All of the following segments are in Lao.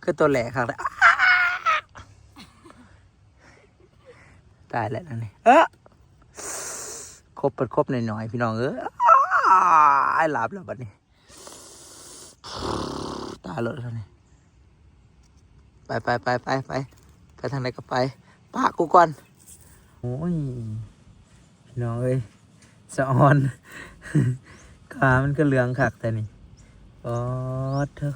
ຄືໂຕແຫຼກຄັກແທ້. ຕາຍແລ້ວນັ້ນນີ້ ເອີ ກົບເພິ່ນກົບນ້ອຍໆ ພີ່ນ້ອງເອີຍ. ອ້າຍ ຫຼັບແລ້ວບັດນີ້ ຕາຍແລ້ວນີ້. ໄປໆໆໆ ໄປ ໄປທາງໃດກໍໄປ ປະກູກ່ອນ. ໂອ້ຍ ພີ່ນ້ອງເອີຍ ສະອອນ ຂາມັນຄືເຫຼືອງຄັກແທ້ນີ້. ປາດໂທ້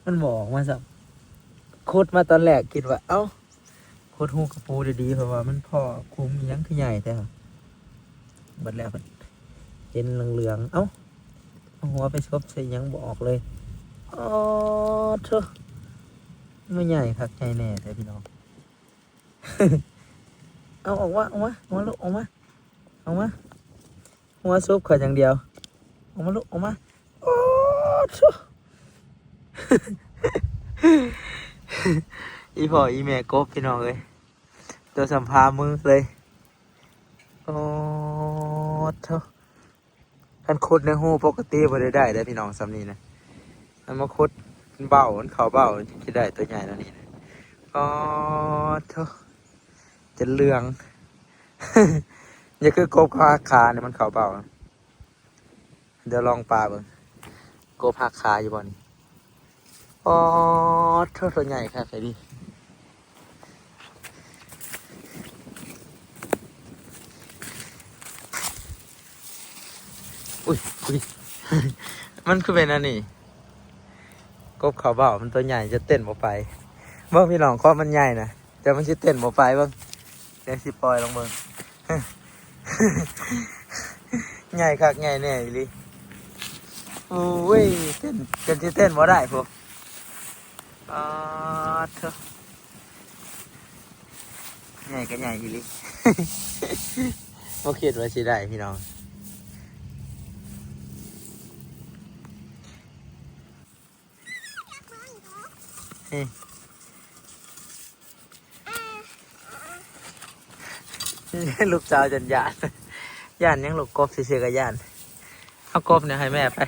ມັນບໍ່ອອກມາຊ້ຳ. ຂຸດມາຕອນແລກຄິດວ່າ ເອົ້າ ຂຸດຮູກະປູດີໆ ເພາະວ່າມັນພໍຄຸມອີ່ຫຍັງຄືໃຫຍ່ແທ້. ບັດແລ້ວເຫັນເຫຼືອງໆ ເອົ້າ ເອົາຫົວໄປສົບໃສ່ຫຍັງບໍ່ອອກເລີຍ. ອໍ ໂທ້ ມັນໃຫຍ່ຄັກໃຫຍ່ແນ່ແທ້ພີ່ນ້ອງ. ເອົາອອກມາ ອອກມາ ອອກມາລູກ ອອກມາ ອອກມາ. ຫົວຊຸບຂ້ອຍຢ່າງດຽວ. ອອກມາລູກ ອອກມາ. ໂອ້ ອີ່ພໍ່ອີ່ແມ່ກົບ ພີ່ນ້ອງເອີຍ ຕົວສ່ຳພາມືເລີຍ. ໂອ້ໂທ້ ຄັນຂຸດໃນຮູປົກກະຕິບໍ່ໄດ້ໄດ້ເດ້ພີ່ນ້ອງ ສ່ຳນີ້ນະ. ມັນມາຂຸດເບົາ ມັນເຂົ້າເບົາ ຈຶ່ງຊິໄດ້ຕົວໃຫຍ່ແນວນີ້ນະ. ອໍໂທ້ ຈົນເຫຼືອງ. ຢ່າຄືກົບເຂົາຫັກຂານີ້ ມັນເຂົ້າເບົາ. ດຽວລອງປາເບິ່ງ ກົບຫັກຂາຢູ່ບໍ່ນີ້. ອໍໂທ້ ຕົວໃຫຍ່ຄັກແທ້ເດ. ອຸ້ຍ ອຸ້ຍ ມັນຄືເປັນອັນນີ້ ກົບເຂົ້າເບົາ ມັນຕົວໃຫຍ່ ຈະເຕັ້ນບໍ່ໄປ. ເບິ່ງພີ່ນ້ອງ ຄວາມມັນໃຫຍ່ນະ ແຕ່ມັນຊິເຕັ້ນບໍ່ໄປ. ເບິ່ງ ດຽວຊິປ່ອຍລອງເບິ່ງ. ໃຫຍ່ຄັກໃຫຍ່ແນ່ອີ່ຫຼີ. ໂອ້ຍ ເຕັ້ນ ຈົນຊິເຕັ້ນບໍ່ໄດ້ພຸ້ນ. ປາດໂທ້ ໃຫຍ່ກໍໃຫຍ່ອີ່ຫຼີ. ບໍ່ຄິດວ່າຊິໄດ້ພີ່ນ້ອງ. ນີ້ ລູກສາວຈົນຢ້ານ. ຢ້ານຫຍັງລູກ ກົບຊື່ໆກໍຢ້ານ. ເອົາກົບນີ້ໃຫ້ແມ່ໄປ.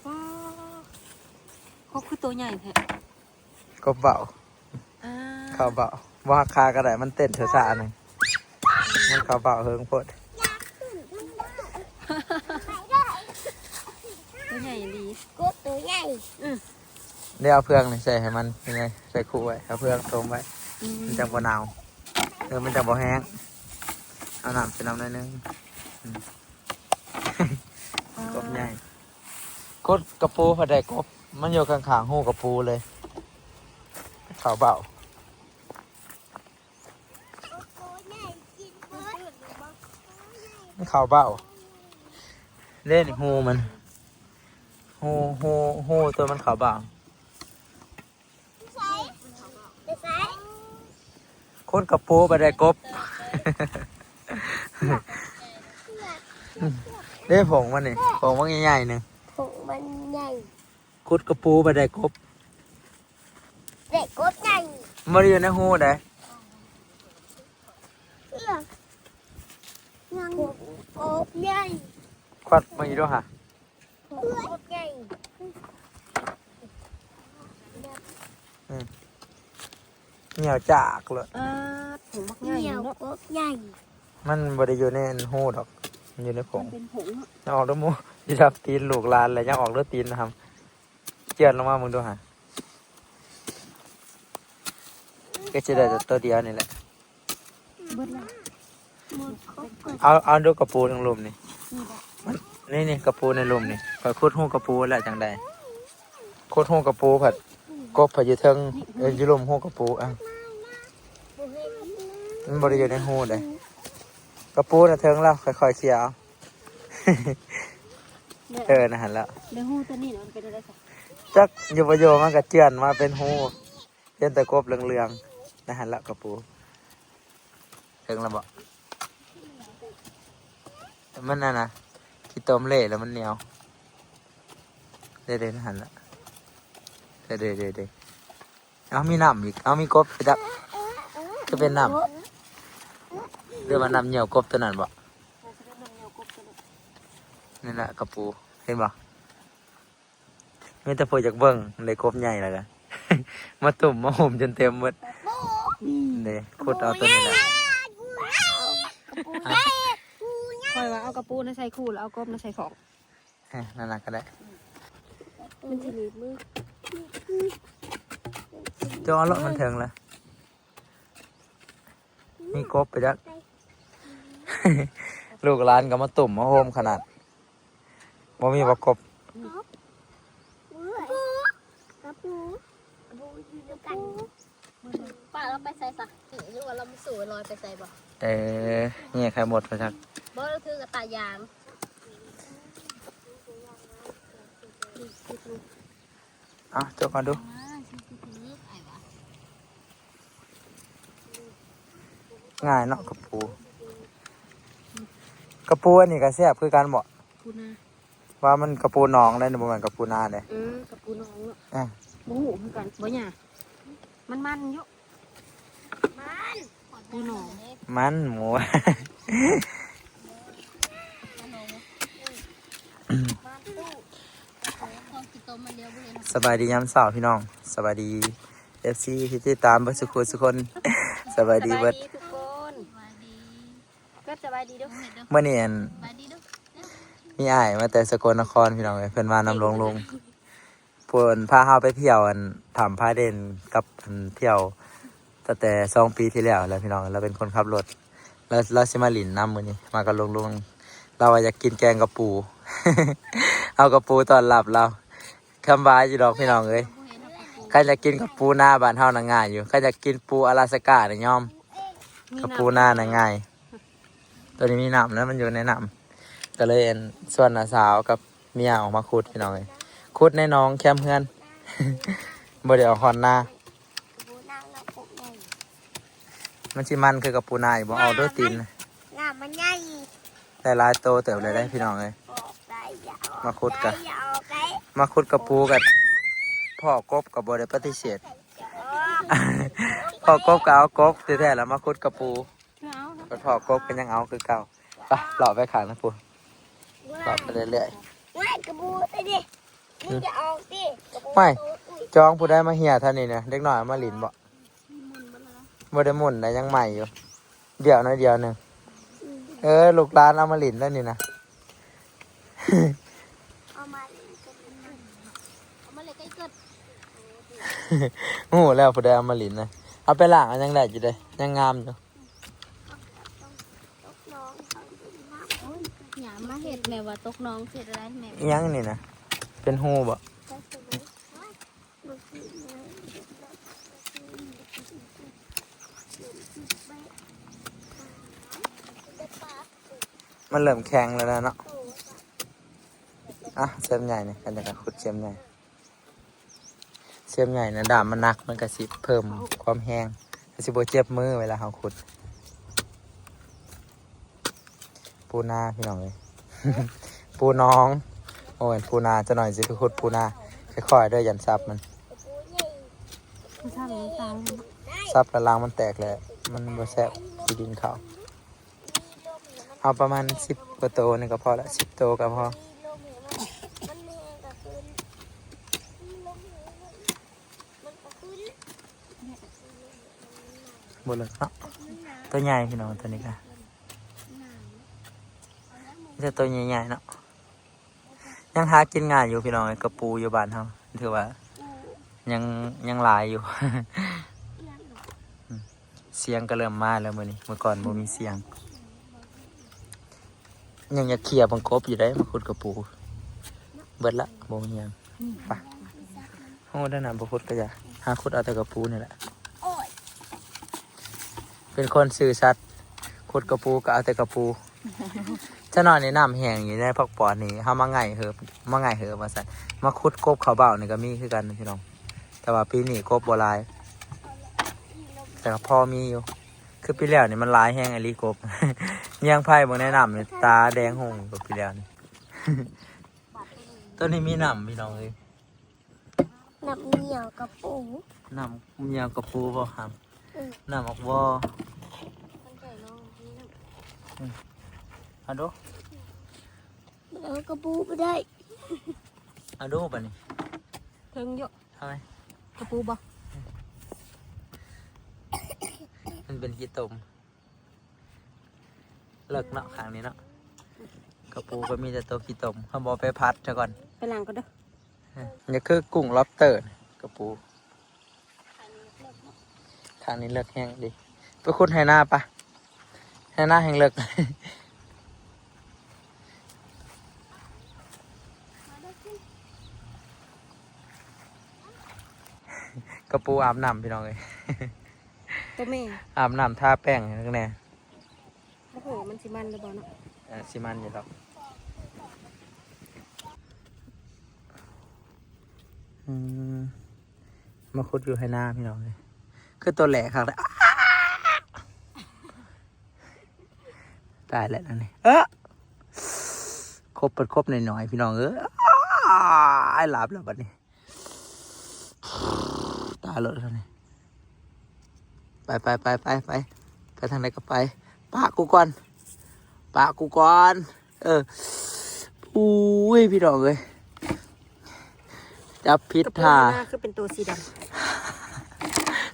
ໂອ້ ກົບຄືໂຕໃຫຍ່ແທ້. ກົບເບົາ ອ່າ ເຂົ້າເບົາ ບໍ່ຫັກຂາກໍໄດ້ ມັນເຕັ້ນຊ້າໆໜຶ່ງ ມັນເຂົ້າເບົາເຫິງໂພດ. ຕົວໃຫຍ່ອີ່ຫຼີ ກົບຕົວໃຫຍ່. ອື ດຽວເອົາເຟືອງນີ້ໃສ່ໃຫ້ມັນ ໃສ່ຄຸໄວ້ ເອົາເຟືອງຖົມໄວ້. ອື ມັນຈັ່ງບໍ່ໜາວ ເອີ ມັນຈັ່ງບໍ່ແຫ້ງ. ເອົານ້ຳໃສ່ນຳໜ້ອຍໜຶ່ງ. ອື ອ່າ ກົບໃຫຍ່ ກົບກະປູ ພັດໄດ້ກົບ ມັນຢູ່ຂ້າງໆຮູກະປູເລີຍ ເຂົ້າເບົາ. ມັນເຂົ້າເບົາເດ້ນີ້ ຮູມັນ ຮູ ຮູ ຮູຕົວມັນເຂົ້າເບົາ. ຂຸດກະປູໄປໄດ້ກົບ ເດ້ຜົງມັນນີ້ ຜົງມັນໃຫຍ່ໆໜຶ່ງ ຜົງມັນໃຫຍ່. ຂຸດກະປູໄປໄດ້ກົບ ໄດ້ກົບໃຫຍ່ ບໍ່ໄດ້ຢູ່ໃນຮູໃດ. ຍັງກົບໃຫຍ່ ຄວັດມາອີກດູຫາ. ກົບໃຫຍ່ ອືມ ໜຽວຈາກເລີຍ. ອ່າ ຜົງບັກໃຫຍ່ເນາະ ກົບໃຫຍ່. ມັນບໍ່ໄດ້ຢູ່ໃນອັນຮູດອກ ມັນຢູ່ໃນຜົງ ມັນເປັນຜົງເນາະ. ຍັງອອກເດີໝູ່ ຊິທັບຕີນລູກຫຼານແລ້ວ ຍັງອອກເດີຕີນນະຫຳ. ເຈື່ອນລົງມາເບິ່ງດູຫາ ກໍຊິໄດ້ແຕ່ຕົວດຽວນີ້ແຫຼະ. ເບິດແລ້ວ ເອົາ ເອົາດູກະປູໃນລຸ່ມນີ້ ນີ້ ນີ້ກະປູໃນລຸ່ມນີ້ ຂ້ອຍຂຸດຮູກະປູແລ້ວຈັ່ງໃດ. ຂຸດຮູກະປູພັດ ກົບພັດຢູ່ເທິງ ເອີ ຢູ່ລຸ່ມຮູກະປູ. ເອົ້າ ມັນບໍ່ໄດ້ຢູ່ໃນຮູໃດ ກະປູນະເທິງລະ ຄ່ອຍໆເຄຍເອົາ. ເອີ ນັ້ນຫັ້ນລະ ໃນຮູຕົວນີ້ນະ ມັນເປັນຈັ່ງໃດຊະ ຈັກ ຢູ່ບໍ່ຢູ່ມັນກະເຈື່ອນມາເປັນຮູ ເຫັນແຕ່ກົບເຫຼືອງໆ ນັ້ນຫັ້ນລະກະປູ. ເຖິງລະບໍ ມັນອັນນະ ຂີ້ຕົມເລະລະມັນໜຽວ. ເດ້ໆ ນັ້ນຫັ້ນລະ ເດ້ໆໆໆ. ເອົາ ມີນ້ຳອີກ ເອົາ ມີກົບອີກ ຄືເປັນນ້ຳ ຫຼືວ່ານ້ຳຍ່ຽວກົບຕົວນັ້ນບໍ? ໃສ່ ນີ້ແຫຼະກະປູ ເຫັນບໍ່? ມີແຕ່ຜູ້ຢາກເບິ່ງ ໄດ້ກົບໃຫຍ່ແລ້ວກະ ມາຕຸ່ມມາໂຮມຈົນເຕັມໝົດ. ນີ້ເດ້ ຂຸດເອົາໂຕນີ້ແຫຼະ. ຂ້ອຍວ່າເອົາກະປູນະໃສ່ຄູ່ ແລ້ວເອົາກົບນະໃສ່ຂອງ. ເອີ ນັ້ນນະກະໄດ້ ມັນຊິໜີບມື. ເຈົ້າເອົາໂລດ ມັນເຖິງແລ້ວ. ມີກົບໄປຈັກ ລູກຫຼານກໍມາຕຸ່ມມາໂຮມຂະໜາດ ບໍ່ມີບໍ່ກົບ. ກະປູ ກະປູ ກະປູຢູ່ນຳກັນ. ປ້າລາວໄປໃສຊະ ຫຼືວ່າລາວມາສູ່ລອຍໄປໃສບໍ່? ເອີ ແຍກໃຫ້ໝົດວ່າຊັ້ນ. ບໍ່ ລາວຖືກະຕາຢາງ. ເອົາ ຈົກມາດູ. ງ່າຍເນາະ ກະປູ ກະປູອັນນີ້ກະແຊບຄືກັນບໍ? ປູນາ ວ່າມັນກະປູໜອງເດ້ ບໍ່ແມ່ນກະປູນາເດ້. ເອີ ກະປູໜອງເນາະ. ອ່າ ບໍ່ຮູ້ຄືກັນ ບໍ່ຫຍັງ ມັນມັນຢູ່. ມັນ ປູໜອງ ມັນໝູ. ສະບາຍດີຍາມເຊົ້າພີ່ນ້ອງ ສະບາຍດີ ເອັຟຊີ ທີ່ຕິດຕາມເບິດສູ່ຄົນສູ່ຄົນ. ສະບາຍດີເບິດ ສະບາຍດີທຸກຄົນ. ເກີດສະບາຍດີເດີ້. ມື້ນີ້ອັນ ສະບາຍດີເດີ້ ມີອ້າຍມາແຕ່ສະກົນນະຄອນພີ່ນ້ອງເອີຍ ເພິ່ນມານຳ ສະບາຍດີ ລຸງໆ ເພິ່ນພາເຮົາໄປທ່ຽວອັນຖ້ຳຜາເດັ່ນ ກັບອັນທ່ຽວຕັ້ງແຕ່ສອງປີທີ່ແລ້ວແຫຼະພີ່ນ້ອງ. ລາວເປັນຄົນຂັບລົດ ລາວ ລາວຊິມາຫຼິ້ນນຳມື້ນີ້ ມາກັບລຸງໆ. ລາວວ່າຢາກກິນແກງກະປູ ເອົາກະປູຕ້ອນຮັບລາວ. ຄຳວ່າຢູ່ດອກພີ່ນ້ອງເອີຍ ຄັນຢາກກິນກະປູນາບ້ານເຮົານະງ່າຍຢູ່ ຄັນຢາກກິນປູອາລາສະການະຍອມ. ກະປູນານະງ່າຍ ໂຕນີ້ມີນ້ຳນະ ມັນຢູ່ໃນນ້ຳ ກະເລີຍອັນຊວນນ້າສາວກັບເມຍອອກມາຂຸດພີ່ນ້ອງເອີຍ ຂຸດໃນໜອງແຄມເຮືອນ ບໍ່ໄດ້ອອກຮອດນາ. ມັນຊິມັນຄືກະປູນາອີກບໍ່? ເອົາເດີ້ຕີນ ນ້ຳມັນໃຫຍ່ ໄດ້ຫຼາຍໂຕເຕີບເລີຍເດ້ພີ່ນ້ອງເອີຍ. ມາຂຸດກະ ມາຂຸດກະປູກະ ພໍ້ກົບກະບໍ່ໄດ້ປະຕິເສດ ພໍ້ກົບກະເອົາກົບແທ້ໆ ລະມາຂຸດກະປູ ພໍ້ກົບກະຍັງເອົາຄືເກົ່າ. ໄປ ເລາະໄປຂ້າງນັ້ນພຸ້ນ ເລາະໄປເລື້ອຍໆ. ກະປູໃສ່ດິ ມັນຈະອອກຕິ ກະປູ. ຫ້ວຍ ຈອງຜູ້ໃດມາເຮຍແຖວນີ້ນະ ເດັກນ້ອຍເອົາມາຫຼິ້ນບໍ? ບໍ່ໄດ້ໝຸ່ນໄດ໋ ຍັງໃໝ່ຢູ່ ດຽວໜ້ອຍດຽວໜຶ່ງ. ເອີ ລູກຫຼານເອົາມາຫຼິ້ນແລ້ວນີ້ນະ ເອົາມາເລີຍ ເອົາມາເລີຍ ຮູ້ແລ້ວຜູ້ໃດເອົາມາຫຼິ້ນນະ. ເອົາໄປລ້າງ ຍັງໄດ້ຢູ່ເດ້ ຍັງງາມຢູ່. ໂອ້ຍ ຫຍ້າມາເຮັດແມ່ວ່າຕົກໜອງ ເຮັດອະໄລແມ່. ອີຫຍັງນີ້ນະ ເປັນຮູບໍ? ມັນເລີ່ມແຂງແລ້ວນະເນາະ. ອ່ະ ເສຍມໃຫຍ່ນີ້ ຄັນຢາກຂຸດເສຍມໃຫຍ່ ເສຍມໃຫຍ່ນະ ດ້າມມັນໜັກ ມັນກະຊິເພີ່ມຄວາມແຮງ ກະຊິບໍ່ເຈັບມືເວລາເຮົາຂຸດ. ປູນາພີ່ນ້ອງເອີຍ ປູໜອງ ໂອ້ຍ ປູນາ. ຈັກໜ້ອຍຊິໄປຂຸດປູນາ ຄ່ອຍໆເດີ້ ຢ້ານສັບມັນ ມັນສັບແລ້ວ ມັນຕາຍ ສັບແລ້ວລາງມັນແຕກແຫຼະ ມັນບໍ່ແຊບ ຂີ້ດິນເຂົ້າ. ເອົາປະມານສິບກວ່າໂຕນີ້ກະພໍລະ ສິບໂຕກະພໍ. ບໍ່ເລິກເນາະ ໂຕໃຫຍ່ພີ່ນ້ອງ ໂຕນີ້ກະ ມີແຕ່ໂຕໃຫຍ່ໆເນາະ. ຍັງຫາກິນງ່າຍຢູ່ພີ່ນ້ອງເອີຍ ກະປູຢູ່ບ້ານເຮົາ ຖືວ່າຍັງ ຍັງຫຼາຍຢູ່. ສຽງກະເລີ່ມມາແລ້ວມື້ນີ້ ມື້ກ່ອນບໍ່ມີສຽງ. ຍັງຢາກເຄຍເບິ່ງກົບຢູ່ເດ້ ມາຂຸດກະປູ ເບິດລະ ບໍ່ມີຫຍັງ. ໄປ ຮູ້ແລ້ວນະ ບໍ່ຂຸດກະຢ່າ ຫາຂຸດເອົາແຕ່ກະປູນີ້ແຫຼະ. ເປັນຄົນຊື່ສັດ ຂຸດກະປູກະເອົາແຕ່ກະປູ. ຊະນ້ອຍນີ້ນ້ຳແຫ້ງຢູ່ໃນພັກປອນນີ້ ເຮົາມາໄຫງ່ເຫີບ ມາໄຫງ່ເຫີບວ່າຊັ້ນ ມາຂຸດກົບເຂົ້າເບົ້ານີ້ກະມີຄືກັນພີ່ນ້ອງ. ແຕ່ວ່າປີນີ້ກົບບໍ່ຫຼາຍ ແຕ່ກະພໍມີຢູ່ ຄືປີແລ້ວນີ້ມັນຫຼາຍແຮງອີ່ຫຼີກົບ. ຍຽງໄພເບິ່ງໃນນ້ຳນີ້ ຕາແດງຮຸ່ງກວ່າປີແລ້ວນີ້. ໂຕນີ້ມີນ້ຳພີ່ນ້ອງເອີຍ. ນ້ຳຍ່ຽວກະປູ ນ້ຳຍ່ຽວກະປູບໍ່ຫຳ? ເອີ ນ້ຳອອກບໍ່? ເອົາດູ. ເອົາກະປູໄປໄດ້ ເອົາດູບາດນີ້ ເທິງຢູ່ ເອົາໄປ ກະປູບໍ່ ມັນເປັນຂີ້ຕົມ ເລິກເນາະ ຂ້າງນີ້ເນາະ ກະປູກໍມີແຕ່ໂຕຂີ້ຕົມ ເຮົາບໍ່ໄປພັດຊະກ່ອນ ໄປລ້າງກ່ອນເດີ ນີ້ຄືກຸ້ງ lobster ກະປູ ທາງນີ້ເລິກແຮງເດ ໄປຂຸດໄຮ່ນາປະ ໄຮ່ນາແຮ່ງເລິກ ກະປູອາບນ້ຳພີ່ນ້ອງເອີຍ ໂຕແມ່ ອາບນ້ຳທາແປ້ງໃຫ້ແດ່ ບໍ່ຮູ້ວ່າມັນຊິມັນຫຼືບໍ່ເນາະ ເອີ ຊິມັນຢູ່ດອກ ອືມ ມາຂຸດຢູ່ໄຮ່ນາພີ່ນ້ອງເອີຍ ຄືໂຕແຫຼກຄັກແທ້ ຕາຍແລ້ວອັນນີ້ ເອີ ຄົບເພິ່ນຄົບໜ້ອຍໆ ພີ່ນ້ອງເອີຍ ອາຍ ຫຼາບແລ້ວບັດນີ້ ຕາຍແລ້ວນີ້ ໄປໆໆໆ ໄປ ໄປທາງໃດກໍໄປ ປະກູກ່ອນ ປະກູກ່ອນ ເອີ ໂອ້ຍ ພີ່ນ້ອງເອີຍ ຈັບຜິດທ່າ ຄືເປັນໂຕສີດຳ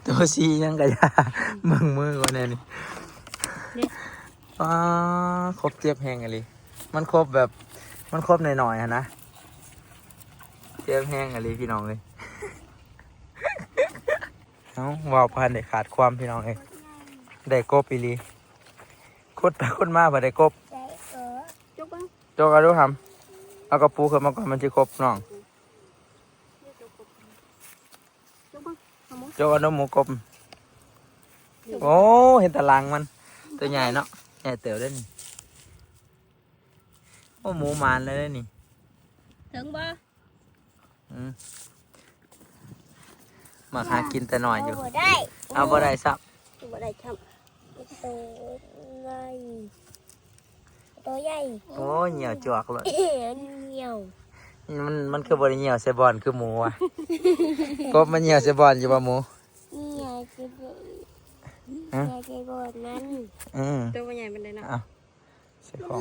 ໂຕສີຫຍັງກະຢ່າ ເບິ່ງມືກ່ອນແດ່ນີ້ ນີ້ ອ້າ ຄົບເຈັບແຮງອີ່ຫຼີ ມັນຄົບແບບ ມັນຄົບໜ້ອຍໆຫັ້ນນະ ເຈັບແຮງອີ່ຫຼີພີ່ນ້ອງເອີຍ ເອົ້າ ເວົ້າບໍ່ທັນໄດ້ຂາດຄວາມພີ່ນ້ອງເອີຍ ໄດ້ກົບອີ່ຫຼີ ຂຸດໄປຂຸດມາພັດໄດ້ກົບ ຈົກເບິ່ງ ຈົກເອົາດູຫຳ ເອົາກະປູຂຶ້ນມາກ່ອນ ມັນຊິຄົບນ້ອງ ຈົກເບິ່ງ ເອົາໝູ ຈົກເອົາດູໝູກົບ ໂອ້ ເຫັນແຕ່ຫຼັງມັນ ໂຕໃຫຍ່ເນາະ ໃຫຍ່ເຕີບເດ້ນີ້ ໂອ້ ໝູໝານແລ້ວເດ້ນີ້ ເຖິງບໍ່? ອືມ ມາຫາກິນແຕ່ນ້ອຍຢູ່ ເອົາບໍ່ໄດ້ ເອົາບໍ່ໄດ້ຊ້ຳ ບໍ່ໄດ້ຊ້ຳ ໂຕໃຫຍ່ ໂຕໃຫຍ່ ໂອ້ຍ ຍ່ຽວຈວກໂລດ ຍ່ຽວ ມັນ ມັນຄືບໍ່ໄດ້ຍ່ຽວໃສ່ບ່ອນຄືໝູວະ ກົບມັນຍ່ຽວໃສ່ບ່ອນຢູ່ບໍ່ໝູ? ຍ່ຽວໃສ່ບ່ອນ ຮະ? ຍ່ຽວໃສ່ບ່ອນມັນ ອືມ ໂຕບໍ່ໃຫຍ່ປານໃດເນາະ ເອົາ ໃສ່ຂອງ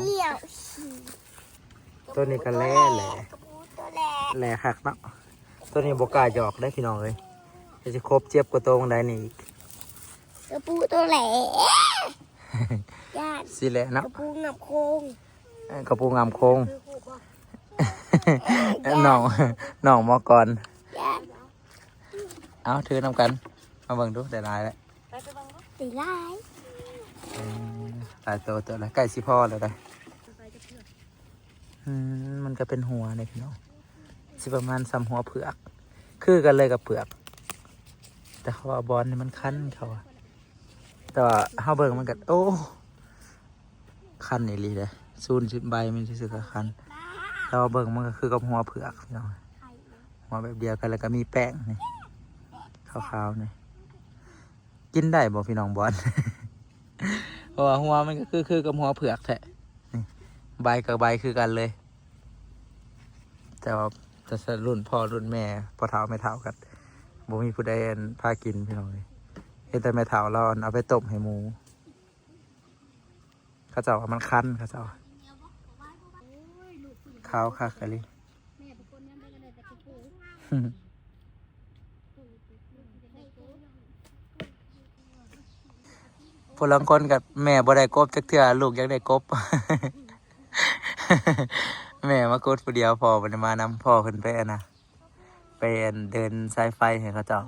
ໂຕນີ້ກໍແຫຼ ແຫຼ ກະປູໂຕແຫຼ ແຫຼຄັກເນາະ ໂຕນີ້ບໍ່ກ້າຢອກເດ້ພີ່ນ້ອງເອີຍ ຊິຄົບເຈັບກວ່າໂຕໃດນີ້ອີກ ກະປູໂຕແຫຼ ຢ້ານ ຊິແຫຼເນາະ ກະປູງາມໂຄງ ເອີ ກະປູງາມໂຄງ ຄືຮູ້ບໍ່ ນ້ອງ ນ້ອງໝໍກອນ ຢ້ານ ເອົາ ຖືນຳກັນ ມາເບິ່ງດູ ໄດ້ຫຼາຍແລ້ວ ໄປ ໄປເບິ່ງດູ ໄດ້ຫຼາຍ ອືມ ຫຼາຍໂຕ ໂຕລະໃກ້ຊິພໍແລ້ວເດ້ ອືມ ມັນກໍເປັນຫົວເດ້ພີ່ນ້ອງ ຊິປະມານສ່ຳຫົວເຜືອກ ຄືກັນເລີຍກັບເຜືອກ ແຕ່ເຂົາວ່າບ່ອນນີ້ມັນຄັນ ເຂົາວ່າ ແຕ່ວ່າເຮົາເບິ່ງມັນກໍ ໂອ້ ຄັນອີ່ຫຼີເດ້ ຊູນຊິບໃບມັນຊື່ໆກໍຄັນ ແຕ່ວ່າເບິ່ງມັນກໍຄືກັບຫົວເຜືອກພີ່ນ້ອງ ຫົວແບບດຽວກັນ ແລ້ວກໍມີແປ້ງນີ້ ຂາວໆນີ້ ກິນໄດ້ບໍ່ພີ່ນ້ອງບອນ? ເພາະວ່າຫົວມັນກໍຄື ຄືກັບຫົວເຜືອກແທ້ ນີ້ ໃບກໍໃບຄືກັນເລີຍ ແຕ່ວ່າ ແຕ່ລຸ້ນພໍ່ລຸ້ນແມ່ ພໍ່ເຖົ້າແມ່ເຖົ້າກໍບໍ່ມີຜູ້ໃດ ອັນ ພາກິນພີ່ນ້ອງເອີຍ ເຫັນແຕ່ແມ່ເຖົ້າລາວ ອັນ ເອົາໄປຕົ້ມໃຫ້ໝູ ເຂົາເຈົ້າວ່າມັນຄັນ ເຂົາເຈົ້າວ່າ ຂາວຄັກອີ່ຫຼີ ຜູ້ລາງຄົນກໍແມ່ບໍ່ໄດ້ກົບຈັກເທື່ອ ລູກຢາກໄດ້ກົບ ແມ່ມາກົບຜູ້ດຽວ ພໍ່ບໍ່ໄດ້ມານຳ ພໍ່ເພິ່ນໄປ ອັນນະ ໄປ ອັນ ເດີນສາຍໄຟໃຫ້ເຂົາເຈົ້າ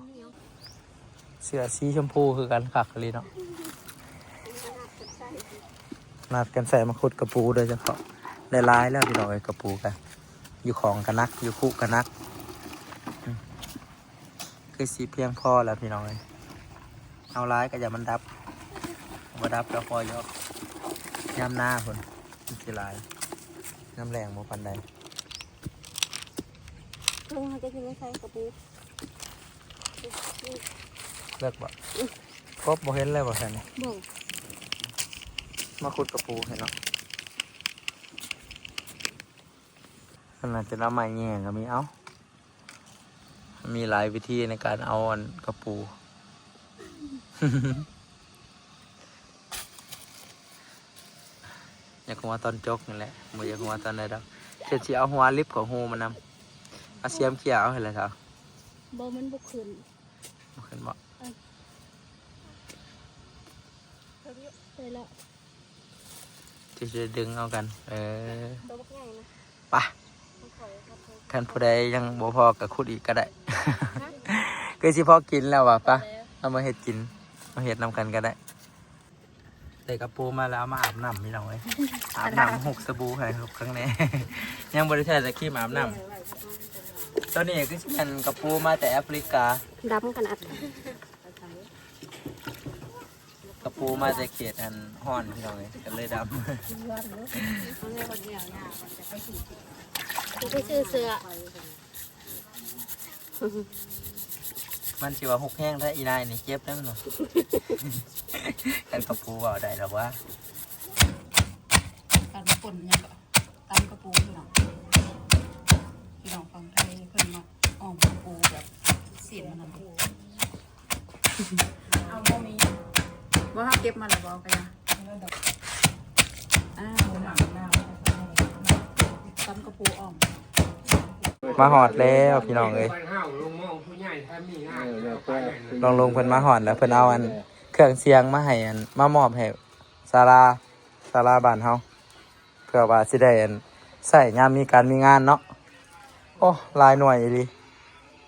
ເສື້ອສີຊົມພູຄືກັນ ຄັກອີ່ຫຼີເນາະ ນັດກັນໃສ່ມາຂຸດກະປູໂດຍສະເພາະ ໄດ້ຫຼາຍແລ້ວພີ່ນ້ອງເອີຍ ກະປູກະ ຢູ່ຂອງກະໜັກ ຢູ່ຄຸກະໜັກ ອືມ ຄືຊິພຽງພໍແລ້ວພີ່ນ້ອງເອີຍ ເອົາຫຼາຍກະຢ່າມັນດັບ ບໍ່ດັບກໍພໍຢູ່ ຍາມໜ້າພຸ້ນ ມັນຊິຫຼາຍ ຍາມແລ້ງບໍ່ປານໃດ. ເພິ່ງເຮົາຈະຂຶ້ນມາໃສ່ກະປູ ເລິກບໍ່? ອືມ ກົບບໍ່ເຫັນເລີຍບໍ່ຊັ້ນນີ້? ບໍ່ ມາຂຸດກະປູໃຫ້ເນາະ ຂະໜາດຈະເອົາໄມ້ແຫຍ່ກໍມີ ເອົ້າ ມີຫຼາຍວິທີໃນການເອົາ ອັນ ກະປູ. ຢາກຫົວຕອນຈົກນີ້ແຫຼະ ບໍ່ຢາກຫົວຕອນໃດດອກ. ເພິ່ນຊິເອົາຫົວລິບເຂົ້າຮູມັນນຳ. ເອົາສຽມເຂ້ຍເອົາໃຫ້ລະເຖົ້າ. ບໍ່ ມັນບໍ່ຂຶ້ນ. ບໍ່ຂຶ້ນບໍ່? ໄດ້ແລ້ວ. ທີ່ຈະດຶງເອົາກັນ. ເອີ ໂຕບັກໃຫຍ່ນະ. ປະ ຂອງຂ້ອຍຄັບ ຄັນຜູ້ໃດຍັງບໍ່ພໍກໍຂຸດອີກກໍໄດ້. ຮະ? ຄືຊິພໍກິນແລ້ວວ່າ. ປະ ພໍແລ້ວ ເຮົາມາເຮັດກິນ ມາເຮັດນຳກັນກໍໄດ້. ໄດ້ກະປູມາແລ້ວ ເອົາມາອາບນ້ຳພີ່ນ້ອງເອີຍ. ອາບນ້ຳ ອາບນ້ຳ ຫົກສະບູໃຫ້ຫົກຂ້າງໃນ. ຍັງບໍ່ໄດ້ໃຊ້ແຕ່ຄຣີມອາບນ້ຳ. ຕົວນີ້ຄືຊິແມ່ນກະປູມາແຕ່ແອຟຣິກາ. ດຳຂະໜາດ. ກະປູມາແຕ່ເຂດອັນຮ້ອນພີ່ນ້ອງເອີຍ ກໍເລີຍດຳ. ໄປຊື້ເສື້ອ. ມັນຊິວ່າຮຸກແຮງແທ້ ອີນາຍນີ້ເຈັບໄດ໋ມັນວ່າ. ຄັນກະປູເວົ້າໄດ້ດອກວ່າ ການປົນຫຍັງກໍ ຕຳກະປູພີ່ນ້ອງ. ພີ່ນ້ອງຝັ່ງໄທເພິ່ນມັກອ່ອມກະປູແບບຊີ້ນມັນນັ້ນ. ເອົາບໍ່ມີ ບໍ່ ເຮົາເກັບມາແລ້ວບໍ່? ກະຢ່າ. ອ້າວ ຕຳກະປູອ່ອມ. ມາຮອດແລ້ວພີ່ນ້ອງເອີຍ. ເອີ ນ້ອງລຸງເພິ່ນມາຮອດແລ້ວ ເພິ່ນເອົາອັນເຄື່ອງສຽງມາໃຫ້ ອັນມາມອບໃຫ້ສາລາ ສາລາບ້ານເຮົາ ເພື່ອວ່າຊິໄດ້ ອັນ ໃຊ້ຍາມມີການມີງານເນາະ. ໂອ້ ຫຼາຍໜ່ວຍອີ່ຫຼີ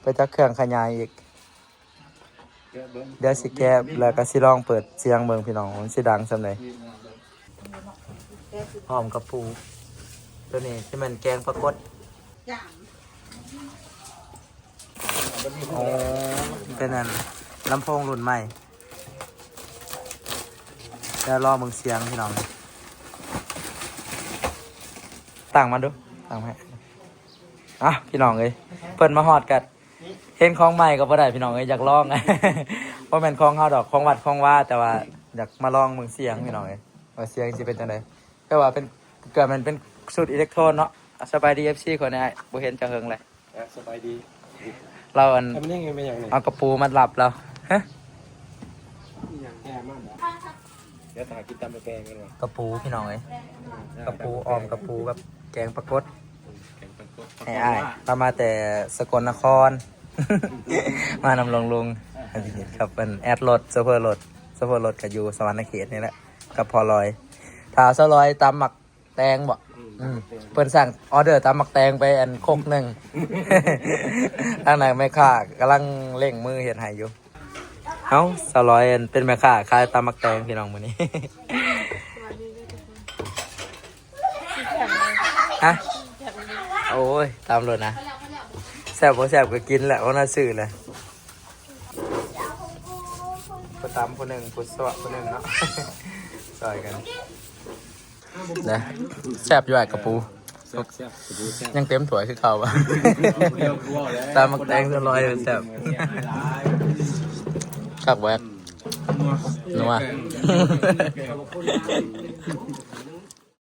ໄປຈັກເຄື່ອງຂະຫຍາຍອີກ. ດຽວຊິແກະ ແລ້ວກໍຊິລອງເປີດສຽງເບິ່ງພີ່ນ້ອງ ມັນຊິດັງສ່ຳໃດ. ຫອມກະປູ ຕົວນີ້ຊິແມ່ນແກງປາກົດ. ອໍ ເປັນອັນລຳໂພງລຸ້ນໃໝ່. ດຽວລໍເບິ່ງສຽງພີ່ນ້ອງ. ຕັ້ງມາດູ ຕັ້ງມາ. ອ່ະ ພີ່ນ້ອງເອີຍ ເພິ່ນມາຮອດກໍເຫັນຂອງໃໝ່ກໍບໍ່ໄດ້ພີ່ນ້ອງເອີຍ ຢາກລອງ. ບໍ່ແມ່ນຂອງເຮົາດອກ ຂອງວັດຂອງວາ ແຕ່ວ່າຢາກມາລອງເບິ່ງສຽງພີ່ນ້ອງເອີຍ ວ່າສຽງຊິເປັນຈັ່ງໃດ. ແຕ່ວ່າເປັນ ເກືອບແມ່ນເປັນຊຸດອີເລັກໂທນເນາະ. ສະບາຍດີ ເອັຟຊີ ຂ້ອຍແດ່ ບໍ່ເຫັນເຈົ້າເຫິງແລ້ວ. ອ່ະ ສະບາຍດີ. ລາວອັນ ອັນນີ້ແມ່ນຫຍັງນີ້? ເອົາກະປູມາລັບລາວ. ຮະ? ອີຫຍັງແທ້ມາບໍ? ດຽວຖ້າກິນຕຳບັກແຕງກັນວ່າ ກະປູພີ່ນ້ອງເອີຍ. ກະປູອ່ອມ ກະປູກັບແກງປາກົດ. ອືມ ແກງປາກົດ. ໃຫ້ອ້າຍ ປາກົດວ່າ ເຮົາມາແຕ່ສະກົນນະຄອນ ມານຳລຸງໆ ກັບອັນແອັດລົດ ໂຊເຟີລົດ ໂຊເຟີລົດກໍຢູ່ສະຫວັນນະເຂດນີ້ແຫຼະ ກັບພໍ່ລອຍ. ຖ້າສາວລອຍຕຳໝາກ ແຕງບໍ? ອືມ ອືມ ເພິ່ນສັ່ງອໍເດີຕຳໝາກແຕງໄປອັນຄົກໜຶ່ງ. ທາງນັ້ນແມ່ຄ້າກຳລັງເລັ່ງມືເຮັດໃຫ້ຢູ່. ເອົ້າ ສາວລອຍອັນເປັນແມ່ຄ້າຂາຍຕຳໝາກແຕງພີ່ນ້ອງມື້ນີ້. ຮະ? ໂອ້ຍ ຕຳໂລດນະ ແຊບບໍ່ແຊບກໍກິນແຫຼະ ເພາະວ່າຊື້ແຫຼະ. ຜູ້ຕຳຜູ້ໜຶ່ງ ຜູ້ຊວກຜູ້ໜຶ່ງເນາະ ຊ່ອຍກັນ. ເດ້ ແຊບຢູ່ອ້າຍກະປູ ແຊບໆ ກະປູແຊບ ຍັງເຕັມຖ້ວຍຄືເກົ່າ. ຕຳໝາກແຕງສ່ວນຫຼາຍແຊບ ຄັກບໍ່? ອືມ ນົວ ນົວ.